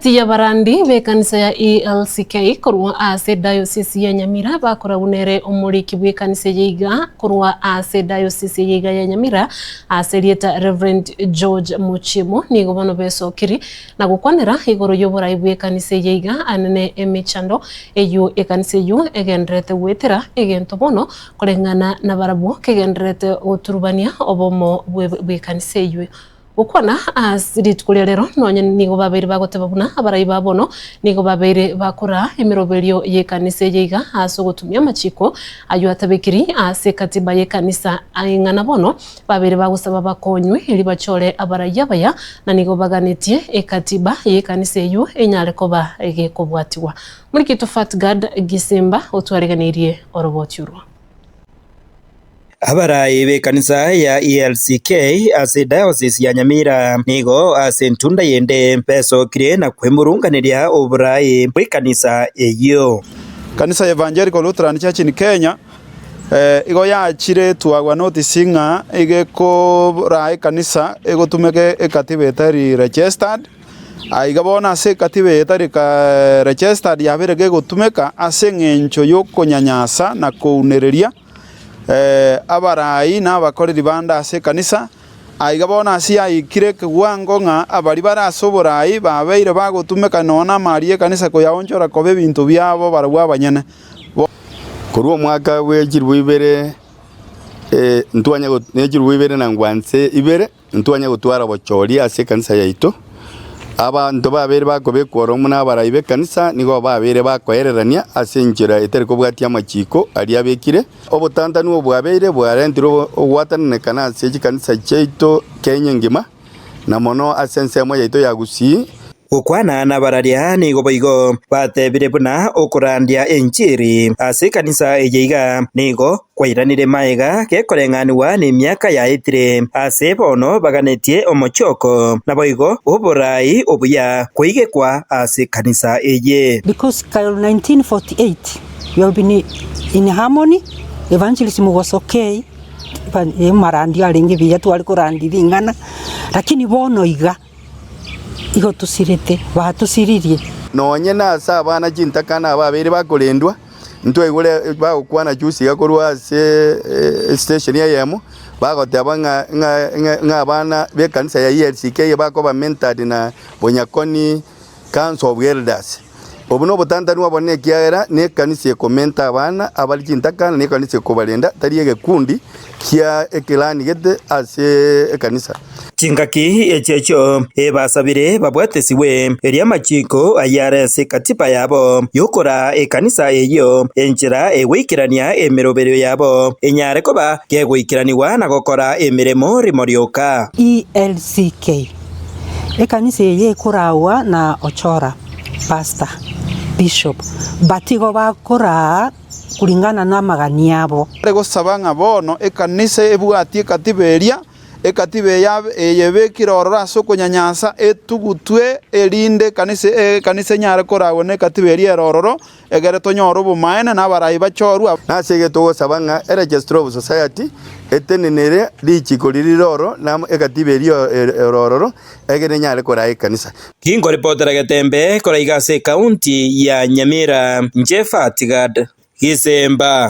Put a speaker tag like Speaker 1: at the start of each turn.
Speaker 1: Tiabarandi b'ekanisa ya ELCK korwa ase Diocese ya Nyamira bakoragwa nere omoriki bw'ekanisa eye iga korwa ase Diocese eye iga ya Nyamira ase erieta Reverend George Mochiemo nigo bono besokiri na gokwanera igoro y'oborai bw'ekanisa eye iga anene emechando eyio ekanisa eyio egendererete goetera egento bono koreng'ana nabarabwo kegendererete goturubania obomo bw'ekanisa eyio. Gokwana ase rituko ria rero, nonya nigo babeire bagoteba buna abarai ba bono nigo babeire bakoraa emeroberio y'ekanisa eye iga ase ogotumia amachiko ayio atabekiri ase ekatiba y'ekanisa ing'ana bono babeire bagosaba bakonywe erio bachore abarai abaya na nigo baganetie ekatiba y'ekanisa eyio enyare koba egekobwatigwa. Morikitu Fatgard Gisimba otwareganeirie oroboti orwo.
Speaker 2: Abarai b'ekanisa ya ELCK ase Diocese ya Nyamira nigo ase entunda yende besokire na kwemurunganeria oborai bw'ekanisa eyio.
Speaker 3: Kanisa ya Evangelical Lutheran Church in Kenya igo yachire etwagwa notice ng'a iga ekoraa ekanisa egotumeka ekatiba etari registered. Aiga bono ase ekatiba eye etari registered yabeire gegotumeka ase eng'encho y'okonyanyasa na kounereria Abarai na abakoreri bande ase ekanisa, aiga bono ase yaikire ekewango ng'a abaria bare ase oborai babeire bagotumeka nonya namari y'ekanisa koyaonchora koba ebinto biabo barabwo abanyene.
Speaker 4: Korwa omwaka bwe chilifu ibere ntwanya ne chilifu ibere na ngwanse ibere. Ntwanye gotwara obochori ase ekanisa yaito. Abanto babeire bakobekwa oromo nabarai b'ekanisa nigo babeire bakoererania ase enchera etari kobwatia amachiko aria abekire. Obotantanu obo bwabeire bwarentirwe ogwatananekana ase chikanisa chiaito Kenya engima, na mono ase ensemo yaito ya Gusii.
Speaker 2: Gokwana nabararia nigo boigo batebire buna okorandia enchiri ase ekanisa eye iga nigo kwairanire magega gekoreng'anigwa nemiaka yaetire, ase bono baganetie omochoko naboigo oborai obuya koigekwa ase ekanisa eye.
Speaker 5: Because kare 1948 we have been in harmony, evangelism was okay, amarandio arenge buya tware korandia ring'ana, lakini bono iga. Igo tosirete, batosiririe.
Speaker 4: Nonye nase abana chintakana ababeire bakorendwa, ntwaigure bagokwana juzi iga korwa ase estation eyemo, bagoteba ng'a ng'a ng'a abana b'ekanisa ya ELCK bakoba mentored na Bonyakoni Council of Elders. Obwo nobotantanu obonene ekiagera nekanisa ekomenta abana abare chintakana na ekanisa ekobarenda, tari egekundi kia ekerani gete ase ekanisa.
Speaker 2: Chingaki echi echio ebasabire babwatesigwe, erio amachiko ayio are ase ekatiba yabo y'okoraa ekanisa eyio, enchera egoikerania emeroberio yabo enyare koba kegoikeranigwa na gokora emeremo rimo rioka.
Speaker 5: ELCK. Ekanisa eye ekoragwa na Ochora, pastor, bishop, but igo bakoraa kulingana na amagani abo.
Speaker 3: Are gosaba ng'a bono ekanisa ebwatie ekatiba eria, ekatiba eye eyebekire ororo ase okonyanyasa etugutwe erinde ekanisa ekanisa enyare koragwa na ekatiba eria ere ororo, Egere tonyore obomaene na abarai bachorwe.
Speaker 4: Nase igo togosaba ng'a eRegistrar of Society etenenere richiko riria rire ororo na ekatiba eria ere ororo, egere enyare koraa ekanisa.
Speaker 2: Ginkoripotera Getembe koraiga ase ekaunti ya Nyamira, inche Fatgad Gisemba.